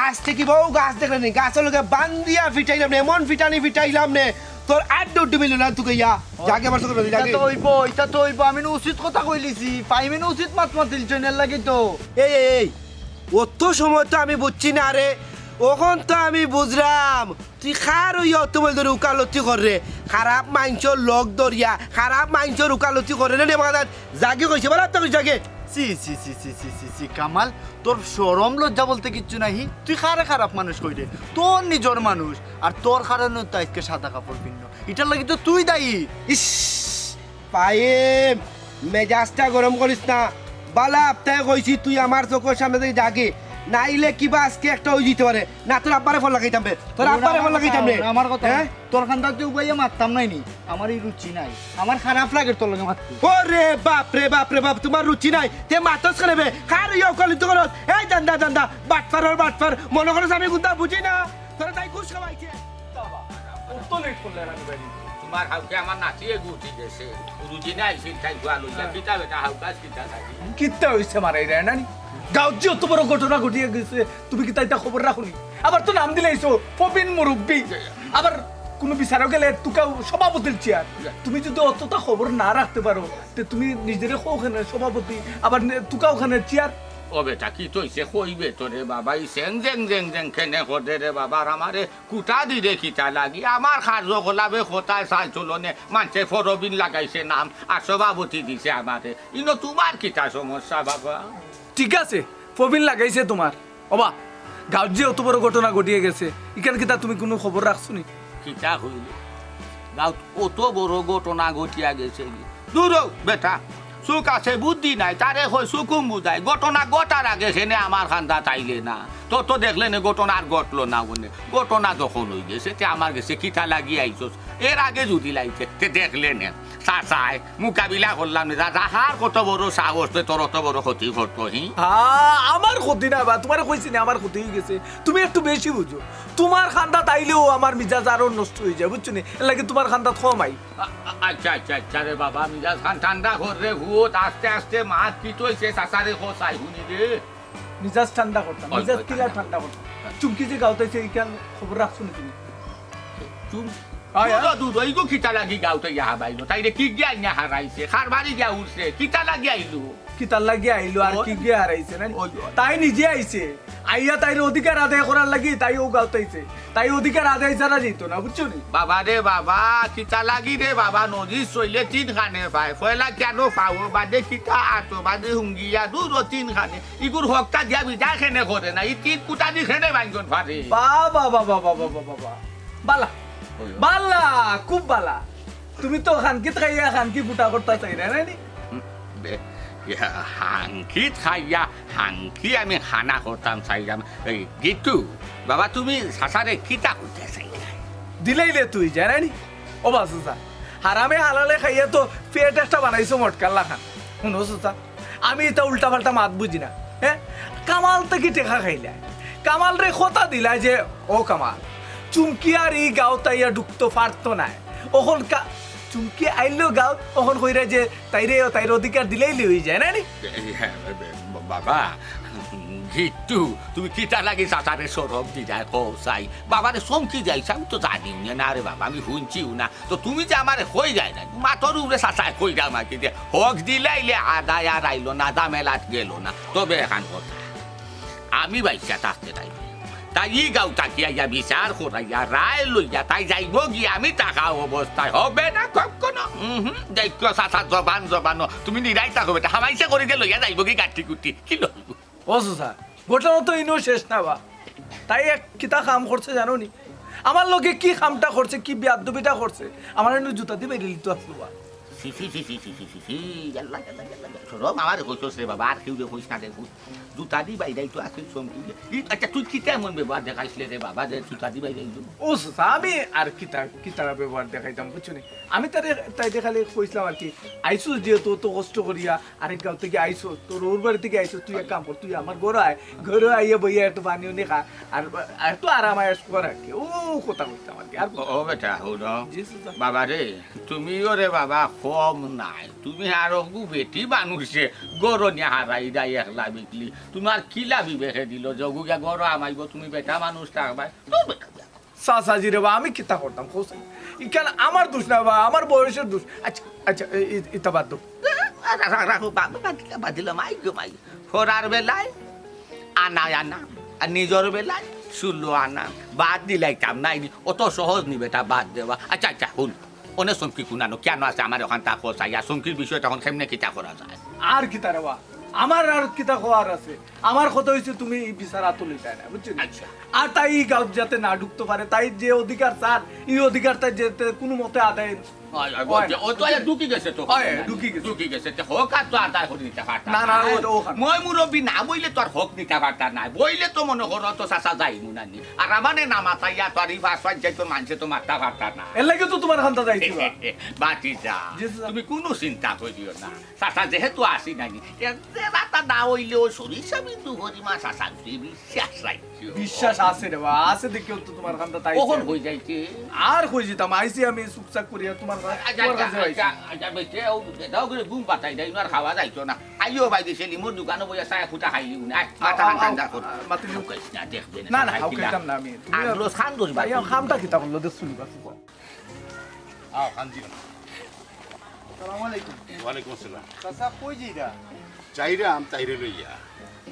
আইজকে কিবা অউ গাছ দেখলে নি, গাছর লগে বান্ধিয়া ফিটাইলাম নে, এমন ফিটানি ফিটাইলাম নে, তোর আড্ডু উড্ডু মিললো না তুকাইয়া। যাগে আমার চোখের বালি, ইটা যাগে। তো অইবো, ইটা তো অইবো, আমি না উচিত কথা কইলিছি, ফাহিমে না উচিত মাত মাতিলছে, এর লাগি তো। এই, এই, এই, অত সময় তো আমি বুঝছি না রে, অখন তো আমি বুঝরাম। তুই কার অইয়া অত বইল ধরি উকালতি কররে? খারাপ মানষর লগ ধরিয়া, খারাপ মানষর উকালতি কররে রে, রে, বাগাদার। যাগে কইছি, বালা তো কইছি, যাগে। ছি, ছি, ছি, কামাল, তোর শরম লজ্জা বলতে কিচ্ছু নাই। তুই কারে খারাপ মানুষ কইরে? তোর নিজর মানুষ, আর তোর কারণে তো আইজকে সাদা কাপড় পিন্দ। ইটার লাগি তো তুই দায়ী। ইস, ফাহিম, মেজাজটা গরম করিস না। বালা আপ্তায় কইছি তুই আমার চোখর সামনে থাকি যাগে, নাইলে কিবা আইজকে একটা অই যাইতে পারে। না, তোর আব্বারে ফোন লাগাইতাম বে, তোর আব্বারে ফোন লাগাইতাম রে। আমার কথা, হ্যাঁ? তোর কান্দাত যে উবাইয়া মাততাম নায় নি, আমার ই রুচি নাই, আমার খারাপ লাগের তোর লগে মাততে। ওরে বাপ রে বাপ রে বাপ, তুমার রুচি নাই, তে মাতস কেনে বে? কার অইয়া উকালতি করস? এই জান্দা জান্দা, বাটপারর বাটপার, মনো করস আমি কুন্তা বুঝি না? তোরে তাই ঘুষ খাওয়াইছে। অত লেট করলে আর আমি বাইরে। তুমার হাউকে আমার নাতিয়ে গুটি গেছে। রুজিনা আইছিল তাই গুয়া লইয়া। হ্যাঁ। কিতা বেটা হাউকাস কিতা থাকি? কিতা অইছে মারাইরা নানি? গাঁওত যে অত বড় ঘটনা ঘটিয়া গেছে, তুমি কিতা ইতা খবর রাখো নি? আবার তো নাম দিলাইছো, প্রবীণ মুরব্বি। আবার কুনু বিচারো গেলে তুকাও সভাপতির চেয়ার। তুমি যুদি অততা খবর না রাখতে পারো, তে তুমি নিজরে কও কেনে সভাপতি, আবার নে-, তুকাও কেনে চেয়ার। ও বেটা, কিতা অইছে কইবে তো রে বাবা, ই সেং জেং জেং জেং কেনে করে রে বাবা, আর আমারে কুটা দিরে কিতা লাগি? আমার কার্যকলাপে কথায় চাল চলনে মানষে প্রবীণ লাগাইছে নাম, আর সভাপতি দিছে আমারে। ইনো তুমার কিতা সমস্যা বাবা? ঠিক আছে, প্রবীণ লাগাইছে তুমার। ওবা, গাঁওত যে অত বড় ঘটনা ঘটিয়া গেছে, ইখান কিতা তুমি কুনু খবর রাখছো নি? কিতা কইলে? গাঁওত অত বড় ঘটনা ঘটিয়া গেছে নি? দূর অও বেটা, চউখ আছে বুদ্ধি নাই, তারে কয় চউখুম বুজায়। ঘটনা ঘটার আগে কেনে আমার কান্দাত আইলে না? তো, তো দেখলে নে ঘটনা আর ঘটলো না বনে। ঘটনা যখন অই গেছে, তে আমার গেছে কিতা লাগি আইছস? এর আগে যদি লাইতে, তে দেখলে নে। চাচায়, মোকাবিলা করলাম নে। যা, যাহার কত বড় সাহস, তে তোর অত বড় ক্ষতি করতো, হি? হ্যাঁ, আমার ক্ষতি না বা, তুমারে কইছি না আমার ক্ষতি অই গেছে। তুমি একটু বেশি বুঝো। তুমার খান্দাত আইলেও আমার মিজাজ আরো নষ্ট অই যায়, বুঝছো নি? এর লাগি তুমার খান্দাত কম আই। আ-, আ-, আচ্ছা, আচ্ছা, আচ্ছা রে বাবা, মিজাজ খান ঠান্ডা কর রে, হুত আস্তে আস্তে মাত কিতা অইছে, চাচারে কও চাই হুনি রে। মিজাজ ঠান্ডা করতাম, ওই, মিজাজ ওই, কিলা ঠান্ডা। ঠান্ডা করতাম? চুমকি যে গাউত আইছে, ইখান খবর রাখছো নি তুমি? চুম-, আয়, আয়। দূর, দূর, ইগু কিতা লাগি গাউত আইয়া হাবাইলো? তাইরে কিগিয়ে আনিয়া হারাইছে? কার বাড়ি গিয়া উঠছে? কিতা লাগি আইলো? কিতার লাগি আইলো আর ওই। কিগিয়ে হারাইছে না? ওই, ওই। তাই নিজে আইছে। আইয়া তাইর অধিকার আদায় করার লাগি তাই অউ গাউত আইছে। তাই অধিকার আদায় ছাড়া যাইতো না, বুঝছো নি? বাবা রে বাবা, কিতা লাগি রে বাবা, নদীর চইলে তিন খানে পায়। পয়লা কেনে পাও, বাদে কিতা আতো, বাদে হুঙ্গিয়া, দূর তিন খানে। ইগুর হকটা দিয়া বিদায় কেনে করে না, ই তিন কুটানি কেনে ভাঙ্গন পারে। বাবা, বাবা, বাবা, বাবা, বাবা। বালা। ওই, ওই। বালা, খুব বালা। তুমি তো খানকিত খাইয়া খানকি ফুটা করতা চাইরায়, না নি? হুম, বে-, ইয়া, খানকিত খাইয়া খানকি আমি খানা করতাম চাইরাম। এই গিট্টু, বাবা, তুমি চাচারে কিতা কইতা চাইরায়? দিলাইলে তুই, জানানি? ও বা চাচা, হারামে হালালে খাইয়া তো পেট একটা বানাইছো মটকার লাখান। হুনো চাচা, আমি ইতা উল্টা পাল্টা মাত বুঝি না, হ্যাঁ? কামাল থাকি টেকা খাইলায়। কামালরে কথা দিলায় যে, "ও কামাল, চুমকি আর ই গাউত আইয়া ঢুকতো পারতো নায়।" অখন কা-, চুমকি আইলো গাউত, অখন কইরায় যে, "তাইরে, তাইর অধিকার দিলাইলে অই যায় না নি?" এ, এ, হ্যাঁ, এ, এ, বাবা, গিট্টু, তুমি কিতা লাগি চাচারে শরম দিরায় কও চাই? বাবারে চমকি যাইছে, আমি তো জানি না, না রে বাবা, আমি হুনছিও না। তো তুমি যে আমারে কইরায় না, মাতর উপরে চাচায় কইরাম আর কি যে, হক দিলাইলে আদায় আর আইলো না, ঝামেলাত গেলো না। তবে এখান কথা, আমি বাইচ্চা থাকতে তাই, তাই ই গাউত থাকি আইয়া বিচার করাইয়া, রায় লইয়া, তাই যাইবো গি, আমি থাকা অবস্থায় হবে না কখনো। উহুম, দেখো চাচা জবান জবানও, তুমি নিরাই থাকো বেটা, হামাইশা করি দে লইয়া যাইবো গি গাঠি গুটি, কি লইবো? ও চাচা, ঘটনা তো ইনো শেষ না বা। তাই এক কিতা কাম করছে জানো নি? আমার লগে কি কামটা করছে, কি বেয়াদবিটা করছে, আমার এনে জুতা দি বাইরে লিতো আসলো বা। ছি, ছি, ছি, ছি, ছি, ছি, ছি, ছি, ইয়াল্লা, ইয়াল্লা, ইয়াল্লা, ইয়াল্লা। শরম আমারে কইছস রে বাবা, আর কেউরে কইস না রে, ভূত। জুতা দি বাইরাই তো আছে, চমকি দে। ই, আচ্ছা, তুই কিতা এমন ব্যবহার দেখাইছলে রে বাবা, যে জুতা দি বাইরাই তো? ও চাচা, আমি আর কিতা, কিতা ব্যবহার দেখাইতাম, বুঝছো নি? আমি তারে, তাইরে খালি কইছলাম আর কি, আইছস যেহেতু অত কষ্ট করিয়া, আরেক গাঁও থাকি আইছস, তোর অউ বাড়ি থাকি আইছস, তুই এক কাম কর, তুই আমার ঘরো আয়, ঘরো আইয়া বইয়া একটু পানি উনি খা, আর, আর একটু আরাম আয়েশ কর আর কি। ও কথা কইতাম আর কি। আর ও, ও বেটা, হুনো। জি, চাচা। বাবা রে, তুমিও রে বাবা কম নায়। তুমি আর অগু বেটি মানুষে ঘরো নিয়া হারাই দেয় একলা বিকলি। তুমার কিলা বিবেকে দিল যে অগু গিয়া ঘরো হামাইবো, তুমি বেটা মানুষ থাকবায়? তো বেটা চাচাজি রে বা, আমি কিতা করতাম, কও চাই? ইখান আমার দোষ না বা, আমার বয়সর দোষ। আচ্ছা, আচ্ছা, এ-, এ-, ইতা বাদ দেও। রা-, রা-, রাখো, বা-, বা-, বাদ দিলাম, বাদ দিলাম, আই গো মাই। ফরার বেলায় আনা আনা, আর নিজর বেলায় ষোলো আনা। বাদ দিলাইতাম, নাই নি, অত সহজ নি বেটা বাদ দেওয়া। আচ্ছা, আচ্ছা, হুন, অনে চমকি কুনানো, কেনে আছে আমার অখান তা কও চাই, আর চমকির বিষয়টা অখন কেমনে কিতা করা যায়? আর কিতা রে বা, আমার আর কিতা কওয়ার আছে? আমার কথা অইছে, তুমি ই বিচার আতো লইতায় না, বুঝছো নি? আচ্ছা। আর তাই ই গাঁওত যাতে না ঢুকতো পারে, তাই যে অধিকার চার, ই অধিকার তাই যাতে কুনু মতে আদায় অয়, অয়, অয় বুঝছি। না। ও তো আয়া ঢুকি গেছে তো। অয়, ঢুকি গেছে। ঢুকি গেছে, তে হক আর তো আদায় করি নিতা পারতা না, না, না। ওটা ওখানে। ময় মুরব্বি না বইলে তো আর হক নিতা পারতা না। বইলে তো মনো করো তো চাচা যাইমু না নি। আর আমারে না মাতাইয়া তো আর ই পাঁচ পাঁচ যাইতো মানষে তো মারতা পারতা না। এর লাগি তো তুমার খান্দাত আইছি বা। বাতি যা। জি, চাচা। তুমি কুনু চিন্তা করিও না। চাচা যেহেতু আছি নানি, এ, যে রাতা না অইলেও সরিষা বিন্দু হরিমা চাচা তুই বিশ্বাস রাখিও। বিশ্বাস আছে রে বা, আছে দেখিও তো তুমার খান্দাত আইছি। কখন অই যাইছে? আর কই যাইতাম, আইছি আমি চুপচাপ করিয়া তুমার কা-, আচ্ছা, তুমার আচ্ছা, কাছে আইছি। আচ্ছা, আচ্ছা, বেটে, ও দাও করে ঘুম পাতাই দেয়, আর খাওয়া যাইতো না। আইও বাইরে সেলিমর দোকানো বইয়া চায়া ফুটা খাইলি উনি। আয়, মাথা আও, আও, ঠান্ডা কর। আ, মাথা ঠান্ডা করিস না, দেখবে না, না, না, সবাই খাও কিনা। খাইতাম না আমি। তুমি আগ্রহ খান দোষ বাদ ইয়া, দিও। খামটা কিতা করলো, দেখ শুনি বাসু কও। আও, খান দিও। আসসালামু আলাইকুম। ওয়ালাইকুম আসসালাম। চাচা, কই যাইরা? যাইরাম তাইরে লইয়া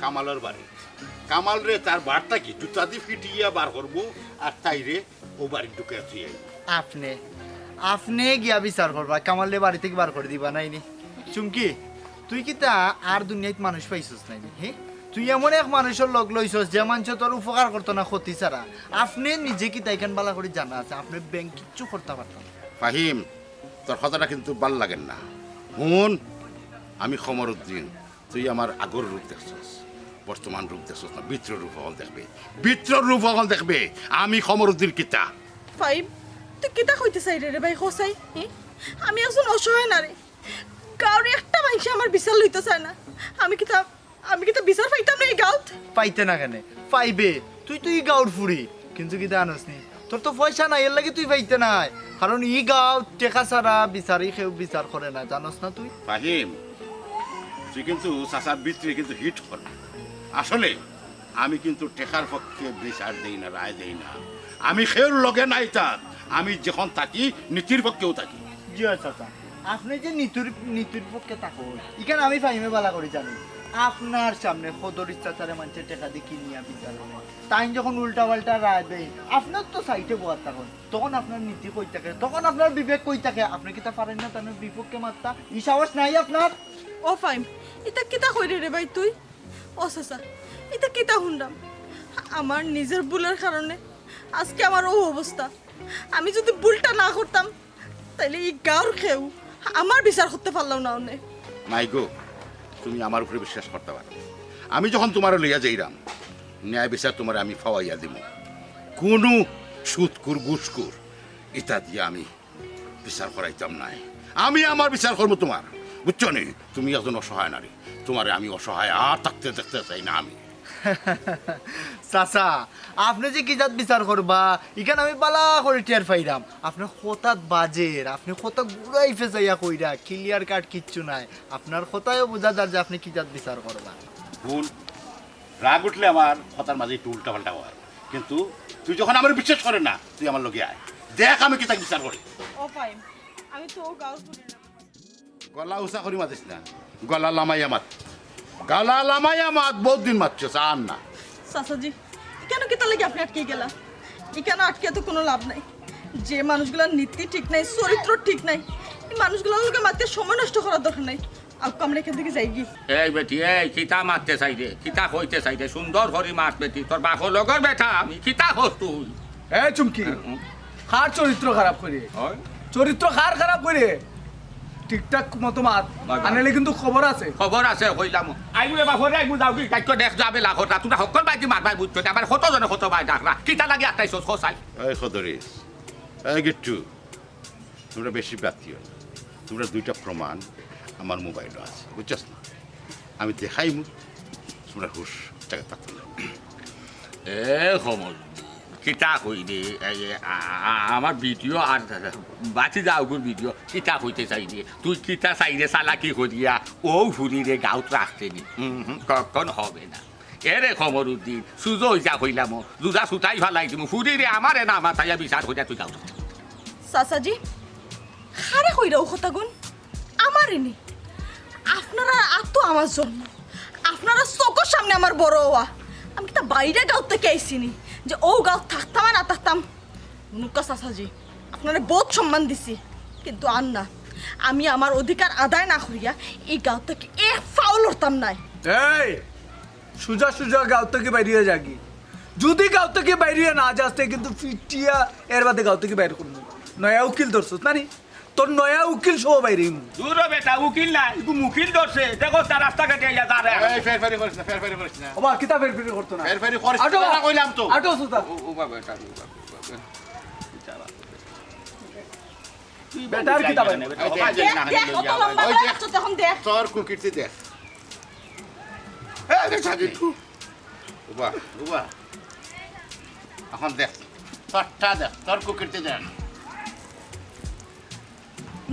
কামালর বাড়ি। কামালরে তার বাড়ি থাকি জুতা দি ফিটিয়া বার করমু, আর তাইরে অউ বাড়িত ঢুকাইয়া থুই আইমু। আপনে, আপনে গিয়া বিচার করবা, কামালরে বাড়ি থাকি বার করি দিবা নাইনি? চুমকি, তুই কিতা আর দুনিয়াত মানুষ পাইছস নাইনি, হে? তুই এমন এক মানুষর লগ লইছস যে মানষে তোর উপকার করতো না ক্ষতি ছাড়া। আপনে নিজে কিতা ইখান বালা করি জানা আছে, আপনে ব্যাঙ কিচ্ছু করতা পারতা না। ফাহিম, তোর কথাটা কিন্তু ভালা লাগের না। হুন, আমি কমরুদ্দিন, তুই আমার আগর রূপ দেখছস। বর্তমান রূপ দেখছস না, ভিতরর রূপ অকল দেখবে, ভিতরর রূপ অকল দেখবে। আমি কমরুদ্দিন কিতা? ফাহিম, তুই কিতা কইতে চাইরে রে ভাই, কও চাই? হি? আমি একজন অসহায় নারী, গাঁওর একটা মানষে আমার বিচার লইতো চায় না। আমি কিতা, আমি কিতা বিচার পাইতাম না ই গাঁওত? পাইতে না কেনে? পাইবে। তুই তো ই গাঁওর ফুড়ি, কিন্তু কিতা জানোস নি? তোর তো পয়সা নাই, এরলাগি তুই পাইতে নায়। কারণ ই গাঁওত টেকা ছাড়া বিচারি কেউ বিচার করে না, জানোস না তুই? ফাহিম, তুই কিন্তু চাচার ভিতরে কিন্তু হিট কর। আসলে আমি কিন্তু টেকার পক্ষে বিচার দেই না, রায় দেই না। আমি কেউর লগে নাই তার, আমি যেখান থাকি নীতির পক্ষেউ থাকি। জি অয় চাচা, আপনে যে নীতির, নীতির পক্ষে থাকইন, ইখান আমি ফাহিমে ভালা করি জানি। আপনার সামনে কদরিছ চাচারে মানষে টেকা দি কিনিয়া বিচার করে। তাইন যখন উল্টা পাল্টা রায় দেইন, আপনার তো সাইডে বওয়াত থাকইন। তখন আপনার নীতি কই থাকে? তখন আপনার বিবেক কই থাকে? আপনে কিতা পারইন না তান বিপক্ষে মাততা? ই সাহস নাই আপনার? ও ফাহিম, ইতা কিতা কইরে রে ভাই তুই? ও চাচা, ইতা কিতা হুনরাম? আমার নিজর ভুলর কারণে আজকে আমার অউ অবস্থা। আমি যুদি ভুলটা না করতাম, তাইলে ই গাঁওর কেউ আমার বিচার করতে পারলাম না অনে। মাই গো, তুমি আমার উপরে বিশ্বাস করতা পারো। আমি যখন তুমারে লইয়া যাইরাম, ন্যায় বিচার তুমারে আমি পাওয়াইয়া দিমু। কুনু সুদখুর, ঘুষখুর, ইতা দিয়া আমি বিচার করাইতাম নায়। আমি আমার বিচার করমু তুমার, বুঝছো নি? তুমি একজন অসহায় নারী, তুমারে আমি অসহায় আর থাকতে দেখতে চাই না আমি। চাচা, আপনে যে কি জাত বিচার করবা, ইখান আমি ভালা করি টের পাইরাম। আপনে কথাত বাজের, আপনে কথা ঘুরাই ফেচাইয়া কইরা, clear cut কিচ্ছু নাই। আপনার কথায়ও বুঝা যার যে আপনে কি জাত বিচার করবা। হুন, রাগ উঠলে আমার কথার মাঝে একটু উল্টা পাল্টা অয়, কিন্তু তুই যখন আমারে বিশ্বাস করস না, তুই আমার লগে আয়, দেখ আমি কিতা বিচার করি। ও ফাহিম, আমি তো গাঁওর ফুড়ি না। গলা উচা করি মাতিস না, গলা লামাইয়া মাত, গলা লামাইয়া মাত, বউত দিন মাতছস, আর না। চাচাজি, ইখানো কিতার লাগি আপনে আটকি গেলা? ইখানো আটকিয়া তো কুনু লাভ নাই। যে মানুষগুলার নীতি ঠিক নাই, চরিত্র ঠিক নাই, ই মানুষগুলার লগে মাতিয়া সময় নষ্ট করার দরকার নাই। আউক্কা, আমরা ইখান থাকি যাইগি। এই বেটি, এই কিতা মাততে চাইরে, কিতা কইতে চাইরে, সুন্দর করি মাত বেটি, তোর বাপর লগর বেটা আমি, কিতা কস তুই? এই চুমকি, হুম। কার চরিত্র খারাপ করি? অয়? চরিত্র কার খারাপ করি? ঠিকঠাক মতো মাত, বাবা। আনাইলে কিন্তু খবর আছে। খবর আছে, কইলাম। আইবো রে বাপরে, আইবো, যাওগি। কাইক্য দেখ যাবে লাখটা, তুমরা হক্কল বায়দি মারবায় বুঝছো, আবার কত জনে কত বায় ডাকরা, কিতা লাগি আটকাইছস, কও চাই। এই খদরিছ, এই গিট্টু, তুমরা বেশি বাতি অয়। তুমরার দুইটা প্রমাণ আমার মোবাইলো আছে, বুঝছস না? আমি দেখাইমু, তুমরার হুশ জাগাত থাকতো না। এ খমর, কিতা কইরে? এই, এ, আ-, আ-, আমার ভিডিও আর বাতি যাওগুর ভিডিও, কিতা কইতে চাইরে? তুই কিতা চাইরে চালাকি করিয়া অউ ফুড়িরে গাঁওত রাখতে নি? হুম, হুম, কখন হবে না। এরে খমরুদ্দিন, সুজা অইযা কইলাম, জুজা ছুটাই ফালাই দিমু। ফুড়িরে আমারে না মাতাইয়া বিচার করিয়া তুই গাঁওত। চাচাজি, কারে কইরা অউ কথাগুন? আমারে নি? আপনারার আতো আমার জন্ম, আপনারার চউখর সামনে আমার বড় অওয়া। আমি কিতা বাইরে গাঁওত থাকি আইছি নি যে অউ গাঁওত থাকতাম আর না থাকতাম? হুনুক্কা চাচাজি, আপনারে বউত সম্মান দিছি, কিন্তু আর না। আমি আমার অধিকার আদায় না করিয়া ই গাঁওত থাকি এক পাও লড়তাম নায়। এই, সুজা সুজা গাঁও থাকি বাইর অইয়া যাগি। যুদি গাঁও থাকি বাইর অইয়া না যাস, তে কিন্তু পিটিয়া এর বাদে গাঁও থাকি বাইর করমু। নয়া উকিল ধরছস না নি? তোর নয়া উকিল সহ বাইর অইমু। দূর হ বেটা, উকিল না, ইগু মুকিল ধরছে। দেখো তার রাস্তাঘাটে আইয়া দাঁড়ায়। এই ফেরফেরি করিস না, ফেরফেরি করিস না। ওবা, কিতা ফেরফেরি করতো না? ফেরফেরি করিস আটো। না, কইলাম তো। আটো সুতা। ও, ও বাবা, এটা, ও বাবা, ও বাবা। এটা বাবা। তুই বেটার কিতা ভাই? বেটা, এই দেখ, বাবা, দেখ, না, দেখ, না, কত লম্বা ওই করে দেখ। আসছো তখন দেখ। তোর কুকীর্তি দেখ। এই রে সাজিদ। উবা, উবা। এখন দেখ, তোরটা দেখ, তোর কুকীর্তি দেখ।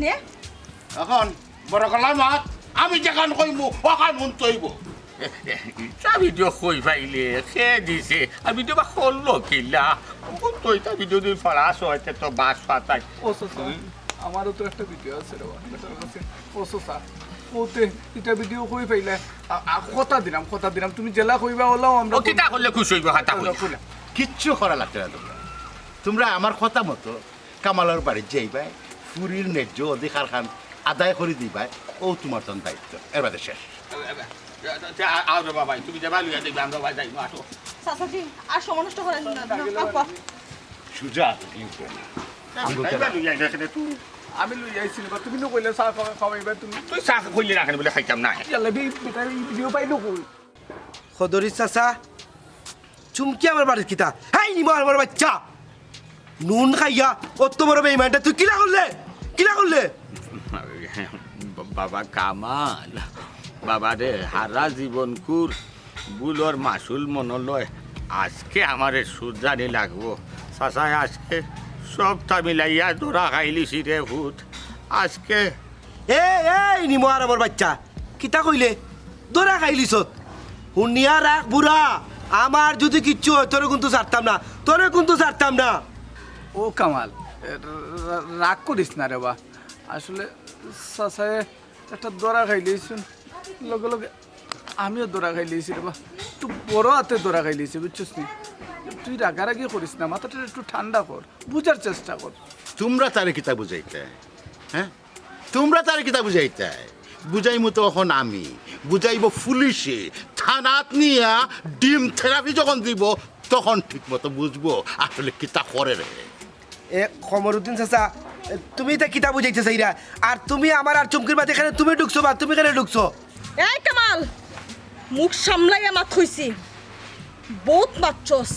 নে। এখন বড় গলা মাত, আমি যেখান কইমু, ওখান হুনতে অইবো। ইতা ভিডিও কই পাইলে, কে দিছে? আর ভিডিও বা করলো কিলা? ও তো ইতা ভিডিও দিন ফাড়া আছে, হয়তো তো বাস পাতায়। ও চাচা, হুম? আমারও তো একটা ভিডিও আছে রে বা, বেটার কাছে। ও চাচা, ওতে ইতা ভিডিও কই পাইলে? আ, আ, কথা দিলাম, কথা দিলাম, তুমি যেলা কইবা ওলাও আমরা ও কিতা করলে খুশি অইবো, কথা কইলা। কইলা। কিচ্ছু করা লাগতো না তুমরা। তুমরা আমার কথা মতো কামালর বাড়িত যাইবায়, ফুড়ির ন্যায্য অধিকারখান আদায় করি দিবায়, অউ তুমার তন দায়িত্ব। এর বাদে শেষ। আ-, আও রে বাবা, তুমি যাবা লইয়া যাইবা, আমরা বাবা যাইমু, আটো। চাচাজি, আর সময় নষ্ট করেন না, না, আপা। সুজা, তুমি উঠো। যাইবা লইয়া যাইবা তুই। আমি লইয়া আইছি না, তুমি নু কইলে চা খাওয়া-, খাওয়াইবা তুমি। তুই চা কইলে না কেনে বলে খাইতাম না। ইয়াল্লা, বে-, বেটা, ই ভিডিও পাইলো কই? খদরি চাচা, চুমকি আমার বাড়িত কিতা? হেই নিমো আমার বাচ্চা, নুন খাইয়া অত বড় বেইমানটা তুই কিলা করলে? কিলা করলে? বাবা কামাল, বাবা রে, হারা জীবনকুর ভুলর মাসুল মনো লয়। আজকে আমারে শুধরানি লাগবো। চাচায় আজকে সবটা মিলাইয়া ধরা খাইলিছি রে পুত। আজকে এ, এই নিমো আরামর বাচ্চা, কিতা কইলে? ধরা খাইলিছত? হুনিয়া রাখ বুড়া, আমার যুদি কিচ্ছু অয়, তোরে কিন্তু ছাড়তাম না, তোরে কিন্তু ছাড়তাম না। ও কামাল, রা-, রা-, রাগ করিস না রে বা। আসলে চাচায় একটা ধরা খাইলিছইন, লগে লগে আমিও ধরা খাইলিছি রে বা। একটু বড় আতে ধরা খাইলিছি, বুঝছস নি? তুই রাগারাগি করিস না, মাথাটা একটু ঠান্ডা কর, বুঝার চেষ্টা কর। তুমরা তারে কিতা বুঝাইতায়? হ্যাঁ? তুমরা তারে কিতা বুঝাইতায়? বুঝাইমু তো অখন আমি, বুঝাইবো পুলিশে। থানাত নিয়া ডিম থেরাপি যখন দিবো, তখন ঠিক মতো বুঝবো আসলে কিতা করে রে। এ, কমরুদ্দিন চাচা, তুমি ইতা কিতা বুঝাইতায় চাইরায়? আর তুমি আমার আর চুমকির মাঝে কেনে তুমি ঢুকছো বা তুমি কেনে ঢুকছো? এই কামাল, মুখ সামলাইয়া মাত কইছি। বউত মাতছস।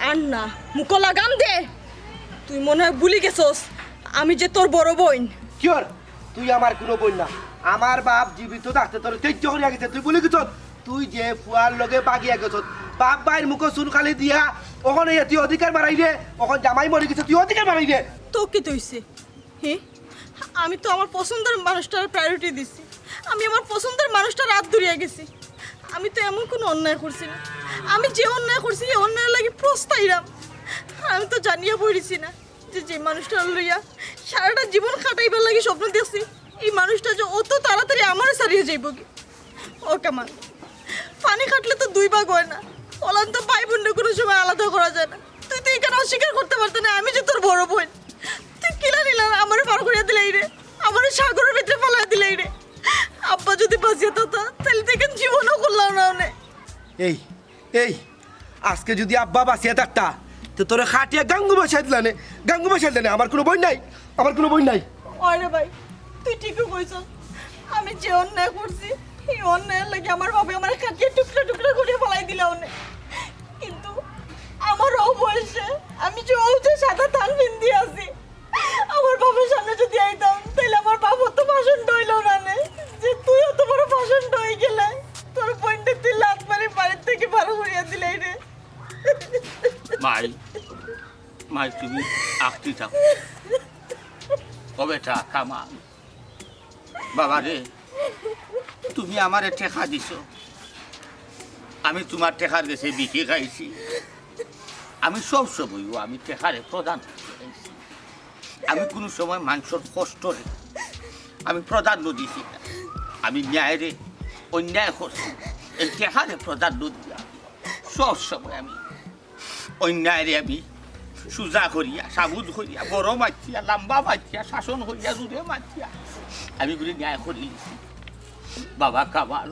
আর না, মুখো লাগাম দে। তুই মনে অয় ভুলি গেছস, আমি যে তোর বড় বইন। কিওর? তুই আমার কুনু বইন না। আমার বাপ জীবিত থাকতে তোরে ত্যায্য করিয়া গেছে, তুই ভুলি গেছস? তুই যে ফুয়ার লগে ভাগিয়া গেছস, বাপ ভাইর মুখো চুন কালি দিয়া, অখন এই তুই অধিকার বাড়াইরে, অখন জামাই মরি গেছে, তুই অধিকার বাড়াইরে। তো কিতা অইছে? হে, আমি তো আমার পছন্দর মানুষটার priority দিছি, আমি আমার পছন্দর মানুষটার আত ধরিয়া গেছি। আমি তো এমন কুনু অন্যায় করছি না। আমি যে অন্যায় করছি, এই অন্যায়র লাগি পস্তাইরাম। আমি তো জানিয়া বইরিছি না যে, যে মানুষটারে লইয়া সারাটা জীবন কাটাইবার লাগি স্বপ্ন দেখছি, এই মানুষটা যে অত তাড়াতাড়ি আমারে ছাড়িয়া যাইবোগি। ও কামাল, পানি কাটলে তো দুই ভাগ অয় না, অলান তো ভাই বইনরে কুনু সময় আলাদা করা যায় না। তুই তো ইখান অস্বীকার করতে পারতে না, আমি যে তোর বড় বইন। তুই কিলা নিলা আমারে পার করিয়া দিলাইরে, আমারে সাগরর ভিতরে ফালাইয়া দিলাইরে। আব্বা যুদি বাঁচিয়া থাকতা, তাইলে তো ইখান জীবনও করলাম না অনে। এই, এই, আজকে যুদি আব্বা বাঁচিয়া থাকতা, তে তোরে কাটিয়া গাঙ্গু ভাসাই দিলানে, গাঙ্গু ভাসাই দিলানে। আমার কুনু বইন নাই, আমার কুনু বইন নাই। ওরে ভাই, তুই ঠিকউ কইছস। আমি যে অন্যায় করছি, এই অন্যায়র লাগি আমার বাপে আমারে কাটিয়া টুকরা টুকরা করিয়া ফালাই দিলা অনে। কিন্তু আমার অউ বয়সে আমি যে অউ যে সাদা থান পিন্দি আছি, আমার বাপর সামনে যুদি আইতাম, তাইলে আমার বাপর তো পাষণ্ড অইলো না নে, যে তুই অত বড় পাষণ্ড অই গেলে, তোর বইনরে তুই লাত মারি বাড়ির থাকি বার করিয়া দিলাইরে। মাই, মাই, তুমি আখটি থাকো। ও বেটা, কামাল। বাবা রে, তুমি আমারে টেকা দিছো, আমি তুমার টেকার গেছে বিকি খাইছি। আমি সব সময়ও আমি টেকারে প্রাধান্য দিছি। আমি কুনু সময় মানষর কষ্টরে আমি প্রাধান্য দিছি না। আমি ন্যায়রে অন্যায় করছি, এই টেকারে প্রাধান্য দিয়া সব সময় আমি অন্যায়রে আমি সুজা করিয়া, সাবুত করিয়া, বড় মাতিয়া, লাম্বা মাতিয়া, শাসন করিয়া, জুরে মাতিয়া, আমি গুলি ন্যায় করি নিছি। বাবা কামাল,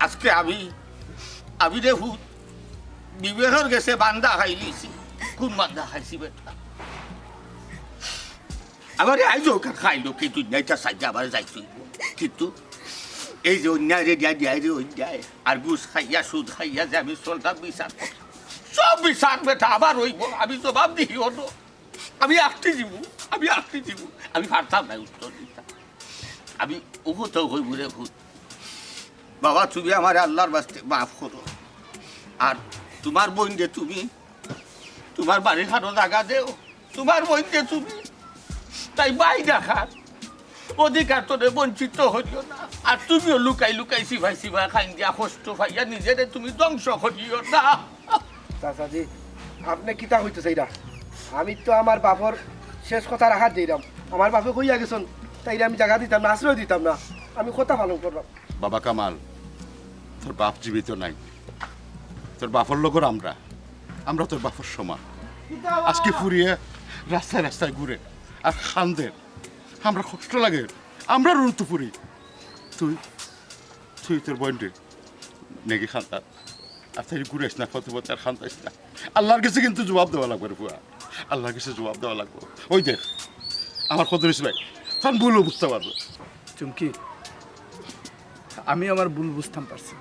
আজকে আমি, আমি রে পুত, বিবেকর গেছে বান্দা খাইলিছি। কুন বান্দা খাইছি বেটা? আমারে আইজও কার খাইলো কি দুনিয়াইটা সাইজা আমারে যাইতে অইবো। কিন্তু এই যে অন্যায় রে, ন্যায়, ন্যায় রে অন্যায়, আর ঘুষ খাইয়া, সুদ খাইয়া যে আমি চলতাম বিচার করতাম, সব বিচার বেটা আমার অইবো। আমি জবাব দিই অনো। আমি আটকে যাইমু, আমি আটকে যাইমু। আমি পারতাম না উত্তর দিতাম। আমি অউ কথাউ কইমু রে পুত। বাবা, তুমি আমারে আল্লার ওয়াস্তে মাফ করো। আর তুমার বইনরে তুমি তুমার বাড়ির খানো জাগা দেও। তুমার বইনরে তুমি তাই ভাই দেখার অধিকার থনে বঞ্চিত করিও না। আর তুমিও লুকাই লুকাই, ছিপাই ছিপাই কান্দিয়া কষ্ট পাইয়া নিজেরে তুমি ধ্বংস করিও না। চাচাজি, আপনে কিতা কইতা চাইরা? আমি তো আমার বাপর শেষ কথা রাখাত যাইরাম। আমার বাপে কইয়া গেছইন, তাইরে আমি জাগা দিতাম না, আশ্রয় দিতাম না। আমি কথা পালন কররাম। বাবা কামাল, তোর বাপ জীবিত নাই। তোর বাপর লগর আমরা, আমরা তোর বাপর সমান। আজকে ফুরিয়ে রাস্তায় রাস্তায় ঘুরে আর কান্দের। আমরা কষ্ট লাগে, আমরা রুতু ফুরি। তুই, তুই তোর বইনরে নেগি কান্দাত। আর তাইরে ঘুরাইস না, পথে পথে আর কান্দাইস না। আল্লার গেছে কিন্তু জবাব দেওয়া লাগবো রে পুয়া, আল্লার গেছে জবাব দেওয়া লাগবো। ওই দেখ, আমার খদরিছ ভাই, তান ভুলও বুঝতে পারবো। চুমকি, আমি আমার ভুল বুঝতাম পারছি।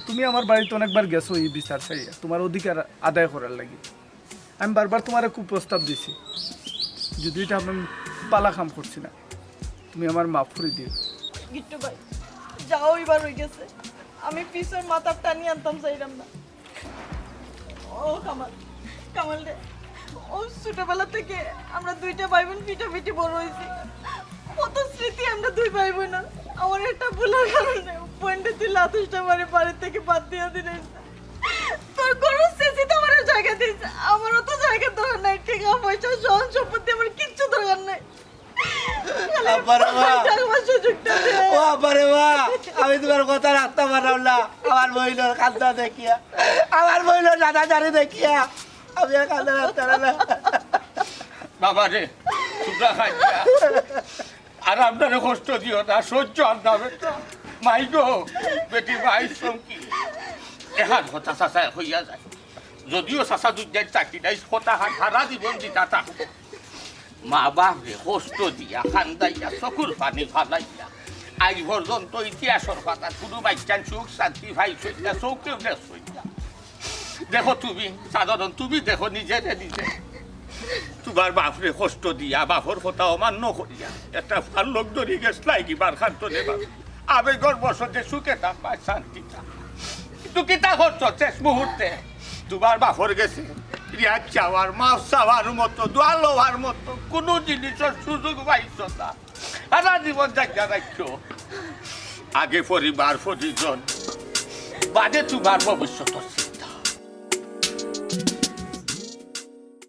তুমি আমার বাড়িত অনেকবার গেছো এই বিচার চাইয়া, তুমার অধিকার আদায় করার লাগি। আমি বারবার তুমারে কুপ্রস্তাব দিছি, যদিও ইটা আমি ভালা কাম করছি না। তুমি আমারে মাফ করি দিও। গিট্টু ভাই, যা অইবার অই গেছে, আমি পিছর মাথার টানি আনতাম চাইরাম না। ও কামাল, কামাল রে, ও ছোটবেলা থেকে আমরা দুইটা ভাই বোন পিটাপিটি বড় অইছি। কত স্মৃতি আমরা দুই ভাই বোন। আমার একটা ভুলের কারণে বোনটা তুই লাতুশটা মারি বাড়ি থেকে বাদ দিয়া দিলে। তোর গরু শেষে তো আমার জায়গা দিস, আমারও তো জায়গা দরকার নাই। টাকা পয়সা, সহজ সম্পত্তি আমার কিচ্ছু দরকার নাই। আব্বা রে মা। ও আব্বা রে মা, আমি তুমার কথা রাখতাম পারলাম না। আমার বইনর কান্দা দেখিয়া, আমার বইনর জানাজানি দেখিয়া আমি আর কান্দা রাখতাম না। বাবা রে, তোমরা খাইয়া আর আপনারে কষ্ট দিও না, সহ্য আর না বেটা। মাই গো, বেটি মাই চমকি। এহান কথা চাচায় কইয়া যায়। যদিও চাচা দুনিয়াত থাকি নাই, কথা হান সারা জীবন দিতা থাকবো। মা বাপরে কষ্ট দিয়া, কান্দাইয়া, চকুর পানি ফালাইয়া, আজ পর্যন্ত ইতিহাসর পাতাত কুনু বাচ্চাইন সুখ শান্তি পাইছইন না, চউখেও দেখছইন না। দেখো তুমি, সাধারণ তুমি দেখো নিজেরে নিজে। তুমার বাপরে কষ্ট দিয়া, বাপর কথা অমান্য করিয়া, একটা ফাল্লক ধরি গেছলায় কিবার খান্তনে বাপ। আবেগর বশতে সুখে থাকবা, শান্তি থাকবা। কিন্তু কিতা করছো শেষ মুহূর্তে? তুমার বাপর গেছে রিয়াজ চাওয়ার, মাফ চাওয়ার মতো, দোয়া লওয়ার মতো কুনু জিনিসর সুযোগ পাইছো না। সারা জীবন জাগা রাখছো। আগে পরিবার পরিজন, বাদে তুমার ভবিষ্যৎ আছে।